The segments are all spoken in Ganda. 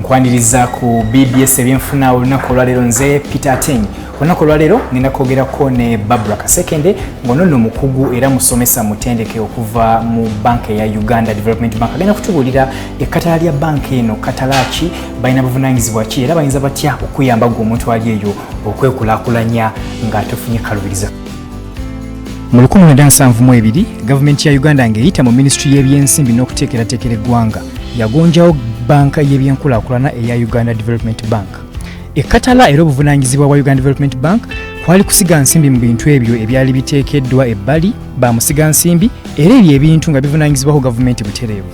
Nkwaniriza ku BBS Ebyenfuna. Olunaku olwaleero nze Peter Ateng. Olunaku olwaleero ngenda kwogerako ne Barbara Kasekende, ng'ono nno mukugu era musomesa mutendeke okuva mu banka eya Uganda Development Bank. Agenda kutubuulira ekkatala lya banka eno, katala ki, balina buvunaanyizibwa ki, era bayinza batya okuyamba gwe omuntu ali eyo okwekulaakulanya nga tofunye kalubiriza. Mu 1972, gavumenti ya Uganda ng'eyita mu minisitule y'ebyensimbi n'okuteekerateekera eggwanga yagonjawo banka y'ebyenkulaakulana eya Uganda Development Bank. Ekkatala era obuvunaanyizibwa bwa Uganda Development Bank kwali kusiga nsimbi mu bintu ebyo ebyali biteekeddwa ebbali bamusiga nsimbi, era ebyo ebintu nga bivunaanyizibwako gavumenti butereevu.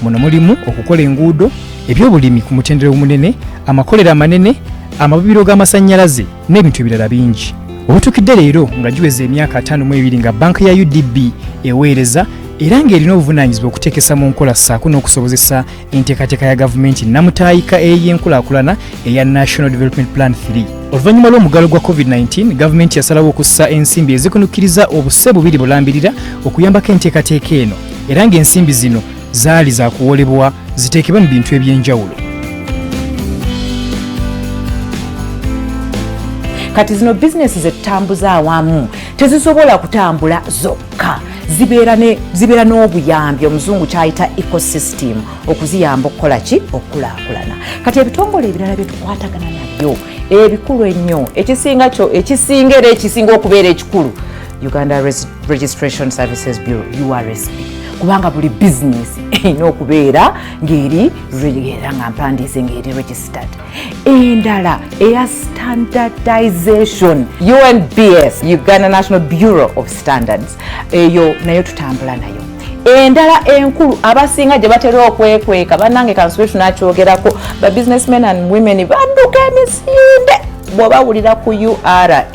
Muno mulimu okukola enguudo, ebyobulimi ku mutendera omunene, amakolero amanene, amabibiro g'amasannyalaze n'ebintu ebirala bingi. Obutuukidde leero nga giweza emyaka 52 nga banka ya UDB eweereza, era ng'erina obuvunaanyizibwa okuteekesa mu nkola ssaako n'okusobozesa enteekateeka ya gavumenti namutaayika ey'enkulaakulana eya National Development Plan 3. Oluvannyuma lw'omuggalo gwa COVID-19, gavumenti yasalawo okussa ensimbi ezikunukkiriza obuse bubiri bulambirira okuyambako enteekateeka eno, era ng'ensimbi zino zaali zakuwolebwa ziteekebwe mu bintu eby'enjawulo. Kati zino bizinesi zetutambuza awamu tezisobola kutambula zokka, zibeera n'obuyambi, omuzungu kyayita ecosystem, okuziyamba okukola ki? Okukulaakulana. Kati ebitongole ebirala byetukwatagana nabyo ebikulu ennyo, ekisinga kyo, ekisinga era ekisinga okubeera ekikulu, Uganda Registration Services Bureau, URSB, kubanga buli bizinesi erina okubeera ng'eri era nga mpandiise, ng'eri registered. Endala eya standardization, UNBS, Uganda National Bureau of Standards, eyo nayo tutambula nayo. Endala enkulu abasinga gye batera okwekweka, bannange, kansube tunakyogerako, ba businessmen and women badduka emisinde bw'obawulira ku URA,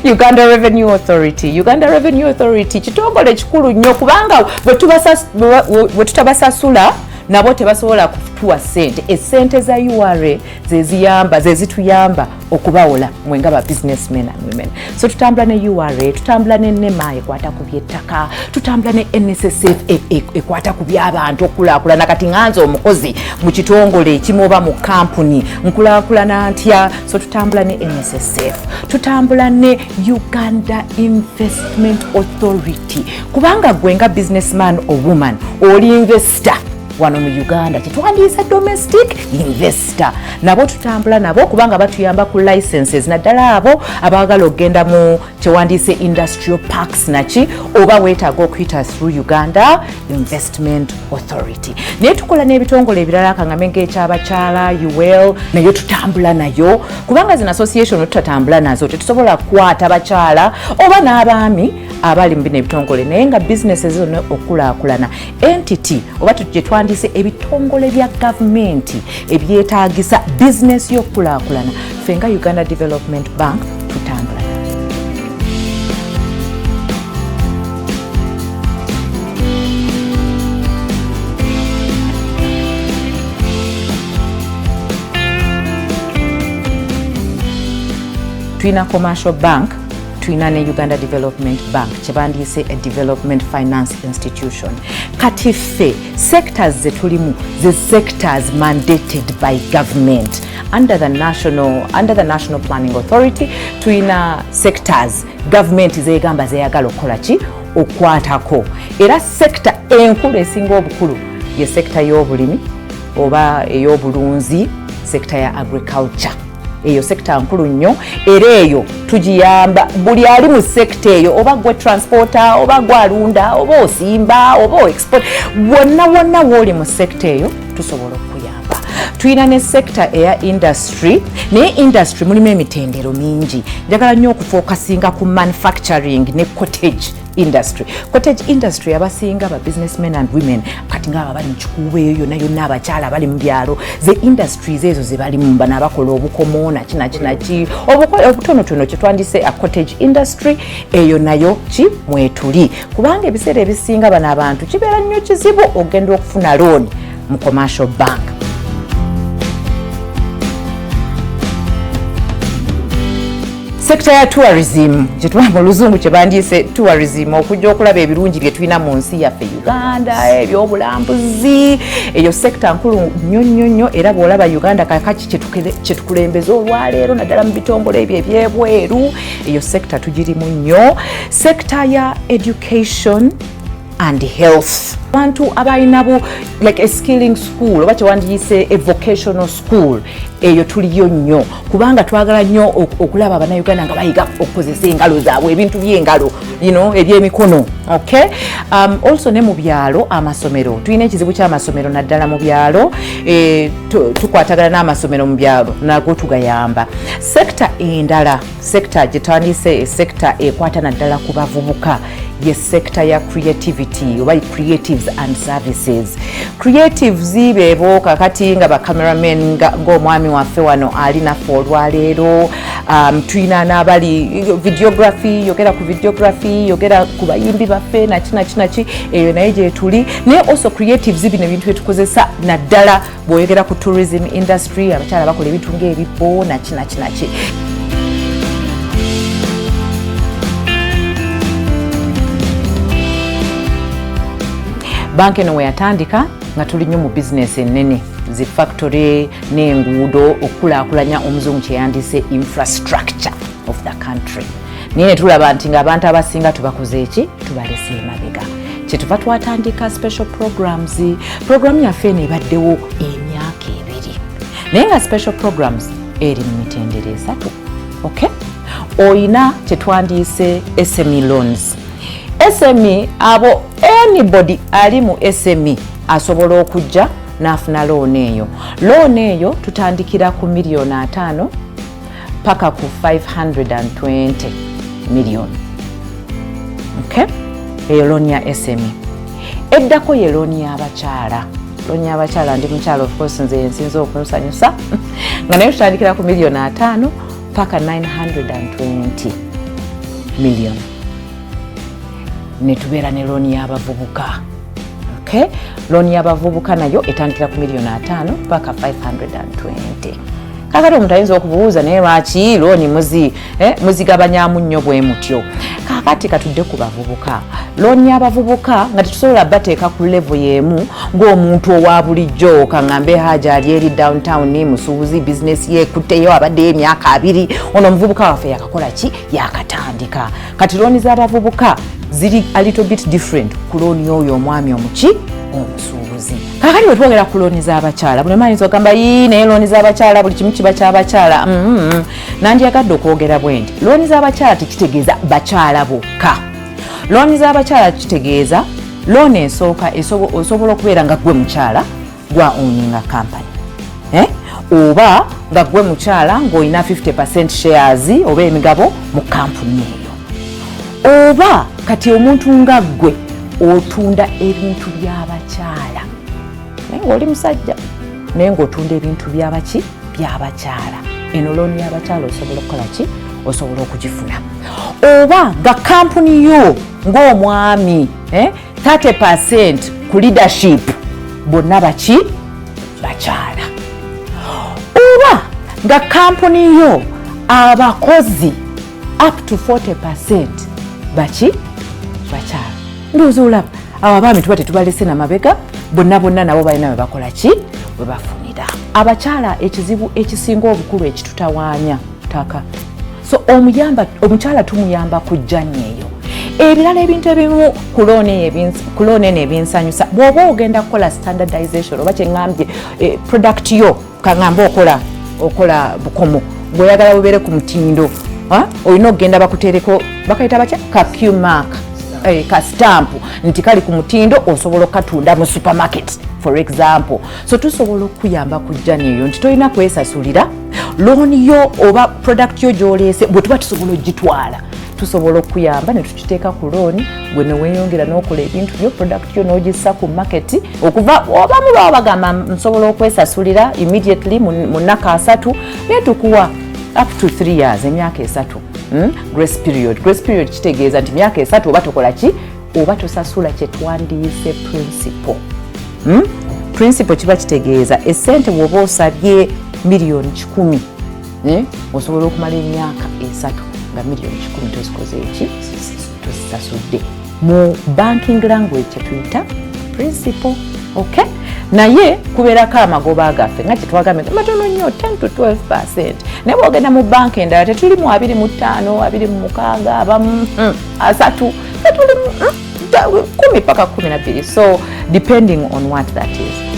Uganda Revenue Authority. Uganda Revenue Authority kitongole kikulu nnyo, kubanga bwe tutabasasula nabo tebasobola kutuwa ssente. Essente za URA zeziyamba, zezituyamba okubawola mwe nga ba businessmen and women. So tutambula ne URA, tutambula ne NEMA ekwata ku byettaka, tutambula ne NSSF ekwata ku by'abantu okukulaakulana. Kati nganze omukozi mu kitongole ekimu oba mu kampuni nkulaakulana ntya? So tutambula ne NSSF, tutambula ne Uganda Investment Authority, kubanga gwe nga businessman or woman oli investor wano mu Uganda, kyetwandiisa domestic investor. Nabo tutambula nabo kubanga batuyamba ku licenses, naddala abo abaagala okugenda mu kyewandiise industrial parks naki, oba weetaaga okuyita through Uganda Investment Authority. Naye tukola n'ebitongole ebirala, kangambe ng'ekyabakyala UWEL, nayo tutambula nayo, kubanga zino association tutatambula nazo tetusobola kukwata bakyala oba n'abaami abali mu bino ebitongole. Naye nga businesses zonna okukulaakulana, entity oba gye twandise ebitongole bya gavumenti ebyetaagisa bizinesi y'okukulaakulana, ffe nga Uganda Development Bank tutambula. Tulina Commercial Bank, tulina ne Uganda Development Bank, kyebandiise a development finance institution. Kati ffe sectors zetulimu ze sectors mandated by government under the National Planning Authority. Tulina sectors government zegamba zeyagala okukola ki? Okukwatako. Era sector enkulu esinga obukulu ye sector y'obulimi oba ey'obulunzi, sector ya agriculture. Eyo sector nkulu nnyo, era eyo tugiyamba buli ali mu sector eyo, oba gwe transporter, oba gwe alunda, oba osimba, oba export, wonna wonna wooli mu sector eyo tusobola okuyamba. Tulina ne sector eya industry, naye industry mulimu emitendero mingi. Njagala nnyo okufocusinga ku manufacturing ne cottage industry. Cottage industry, abasinga ba businessmen and women kati ngaabo abali mu Kikuubo, eyo yonna yonna, abakyala abali mu byalo, ze industries ezo ze balimu. Bano abakola obukomo naki obutonotono, kyetwandise a cottage industry, eyo nayo ki mwetuli, kubanga ebiseera ebisinga bano abantu kibeera nnyo kizibu okugenda okufuna loan mu commercial bank. Sector ya tourism, kyetuba mu luzungu kyebandiise tourism, okujja okulaba ebirungi bye tulina mu nsi yaffe Uganda, ebyobulambuzi, eyo sector nkulu nnyo nnyo nnyo. Era bw'olaba Uganda kakaki kyetukulembeza olwaleero, naddala mu bitongole ebyo ebyebweru, eyo sector tugirimu nnyo. Sector ya education and health, abantu abalina bu like a skilling school oba kyewandiyise a vocational school, eyo tuliyo nnyo kubanga twagala nnyo okulaba abannayuganda nga bayiga okukozesa engalo zaabwe, ebintu byengalo, ebyemikono. Okay, also ne mu byalo amasomero, tulina ekizibu ky'amasomero naddala mu byalo. Tukwatagana n'amasomero mu byalo, nago tugayamba. Sector endala, sector gyetwandiyise sector ekwata naddala ku bavubuka, ye sector ya creativity oba creatives and services. Creatives bebo kakati nga ba cameramen, ng'omwami waffe wano ali naffe olwaleero. Tulina n'abali videography, yogera ku videography, yogera ku bayimbi baffe, naki naki naki, eyo naye gyetuli. Naye also creatives, bino ebintu byetukozesa naddala bw'oyogera ku tourism industry, abakyala bakola ebintu ng'ebibbo, naki naki naki. Banka eno weyatandika nga tuli nnyo mu bizinesi ennene, zi factory n'enguudo, okukulaakulanya omuzungu kyeyandise infrastructure of the country. Naye netulaba nti ng'abantu abasinga tubakoze eki? Tubalese emabega. Kyetuva twatandika special programs. Programu yaffe eno ebaddewo emyaka 2, naye nga special programs eri mu mitendera esatu. Okay, oyina kyetwandiise SME loans. SME abo, anybody ali mu SME asobola okujja n'afuna loan eyo. Loan eyo tutandikira ku miliyoni 50 paka ku 520 miliyoni. Okay, eyo loan ya SME. Eddako ye loan y'abakyala. Loan y'abakyala, ndi mukyala, of course nze nsinza okunsanyusa, nga naye tutandikira ku miliyoni 50 paka 920 miliyoni. Netubeera ne looni y'abavubuka. Okay, looni y'abavubuka nayo etandikira ku miliyoni 50 paka 520. Kakati omuntu ayinza okubuuza, naye lwaki looni muzigabanyamu nnyo bwe mutyo? Kakati katudde ku bavubuka. Looni y'abavubuka nga tetusobola bateeka ku level y'emu ng'omuntu owa bulijjo, kaŋŋambe haja ali eri downtown, musuubuzi, bizinesi yekutteyo, abaddeyo emyaka 20. Ono omuvubuka waffe yakakola ki? Yakatandika. Kati looni z'abavubuka ziri a little bit different ku looni oyo omwami omuki, omusuubuzi. Kakati bwe twogera ku looni z'abakyala, buli mayinza ogamba, "Yii, naye looni z'abakyala, buli kimu kiba ky'abakyala." Nandyagadde okwogera bwe nti looni z'abakyala tekitegeeza bakyala bokka. Looni z'abakyala kitegeeza looni esooka, osobola okubeera nga gwe mukyala gwa owninga company, eh? Oba nga gwe mukyala ng'olina 50% shares oba emigabo mu kampuni eyo, oba kati omuntu nga ggwe otunda ebintu by'abakyala naye ng'oli musajja, naye ng'otunda ebintu byabaki? By'abakyala. Eno looni y'abakyala osobola okukola ki? Osobola okugifuna. Oba nga kampuni yo ng'omwami, 30% ku leadership bonna baki? Bakyala. Oba nga kampuni yo abakozi up to 40% baki? Bakyala. Ndowooza olaba abo abaami tuba tetubalese namabega, bonna bonna nabo balina we bakola ki? We bafunira. Abakyala ekizibu ekisinga obukulu ekitutawaanya ttaka. So omuyamba omukyala, tumuyamba ku journey eyo. Ebirala, ebintu ebimu ku looni eno ebinsanyusa, bw'oba ogenda kukola standardization oba kyeŋŋambye product yo, kaŋŋambe okola bukomo, bw'oyagala bubeere ku mutindo, olina okugenda bakuteereko, bakayita batya, ka Q-mark, ka stamp nti kali ku mutindo, osobola okukatunda mu supermarket, for example. So tusobola okuyamba ku journey eyo nti tolina kwesasulira looni yo oba product yo gy'oleese. Bwe tuba tusobola ogitwala, tusobola okuyamba ne tukiteeka ku looni, gwe ne weeyongera n'okola ebintu byo, product yo n'ogissa ku market. Okuva obamu baba bagamba, "Nsobola okwesasulira immediately mu nnaku 30," naye tukuwa up to 3 years, emyaka 3, Grace period. Grace period kitegeeza nti myaka 3 oba tokola ki? Oba tosasula kyetwandiise principal, Principal kiba kitegeeza esente bw'oba osabye miliyoni 100, osobola okumala emyaka 3. Nga 100,000,000 tozikoze eki, tozisasudde. Mu banking language kyetuyita principal. Okay, naye kubeerako amagoba gaffe nga kyetwagambye matono nnyo, 10 to 12%. Naye bwogenda mu banka endala tetuli mu 25, 26, abamu 30, tetuli 10 paka 12, so depending on what that is.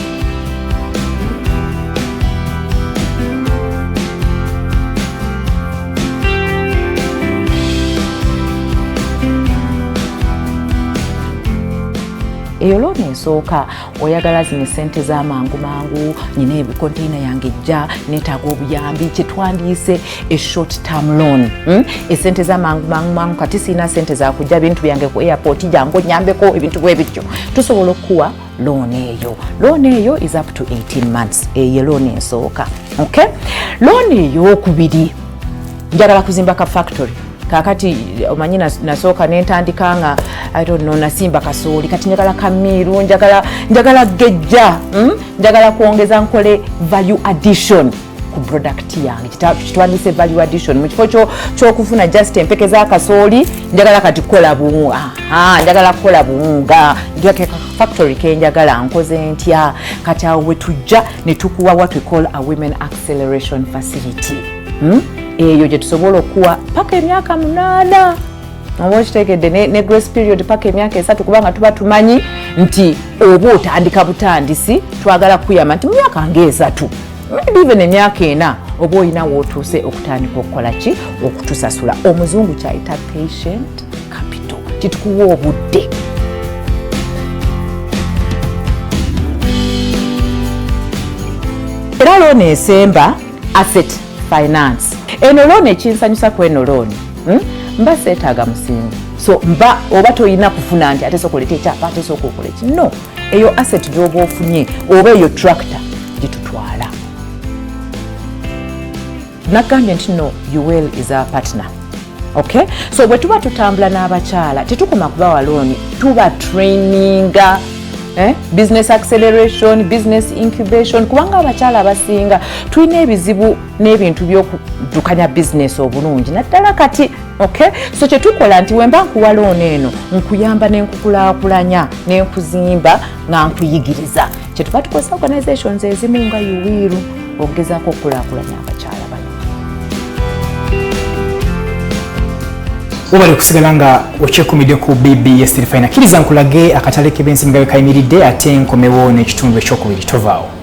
Eyo looni esooka, oyagala zino esente z'amangu mangu, nyina ebikonteina yange ejja, neetaaga obuyambi, kyetwandiise e short term loan, Esente z'amangu mangu mangu, kati siina sente zakujja bintu byange ku airport, jangu onyambeko, ebintu bwe bityo, tusobola okukuwa loan eyo. Loan eyo is up to 18 months. Eyo loan esooka. Okay, loan eyokubiri, njagala kuzimba ka factory. Kakati omanyi nasooka nentandika nga, I don't know, nasimba kasooli, kati njagala kamiiru, njagala gejja, Njagala kwongeza nkole value addition ku product yange, kitwandise value addition. Mu kifo kyokufuna just empeke z'akasooli, njagala kati kukola buwunga, njagala kukola buwunga, factory kenjagala, nkoze ntya? Kati awo we tujja ne tukuwa what we call a women acceleration facility, Eyo gye tusobola okuwa paka emyaka 8, oba okitegedde, ne grace period paka emyaka 3, kubanga tuba tumanyi nti oba otandika butandisi, twagala kuyamba nti mu myaka nga 3, maybe even emyaka 4, oba olina wootuuse okutandika okukola ki, okutusasula. Omuzungu kyayita patient capital, kitukuwa obudde. Era looni esemba, asset finance. Eno looni ekinsanyusa ku eno looni, Mba seetaaga musingi, so mba oba toyina kufuna nti ate sooka olete ekyapa, ate sooka okole ki. No, eyo asset gy'oba ofunye oba eyo tractor gitutwala. Nagambye nti no, UWL is our partner. Okay, so bwe tuba tutambula n'abakyala, tetukoma kubawa looni, tuba traininga, Business acceleration, business incubation, kubanga abakyala abasinga tulina ebizibu n'ebintu by'okuddukanya business obulungi naddala kati. Okay, so kyetukola nti wemba nkuwa looni eno, nkuyamba nenkukulaakulanya nenkuzimba nga nkuyigiriza. Kyetuba tukozesa organizations ezimu nga UWIRU okugezaako okukulaakulanya abakyala bano. Webale kusigala nga okyekumidde ku BBS Terefayina. Kkiriza nkulage akatale k'ebyensimbi nga bwe kayimiridde, ate nkomewo n'ekitundu ekyokubiri. Tovaawo.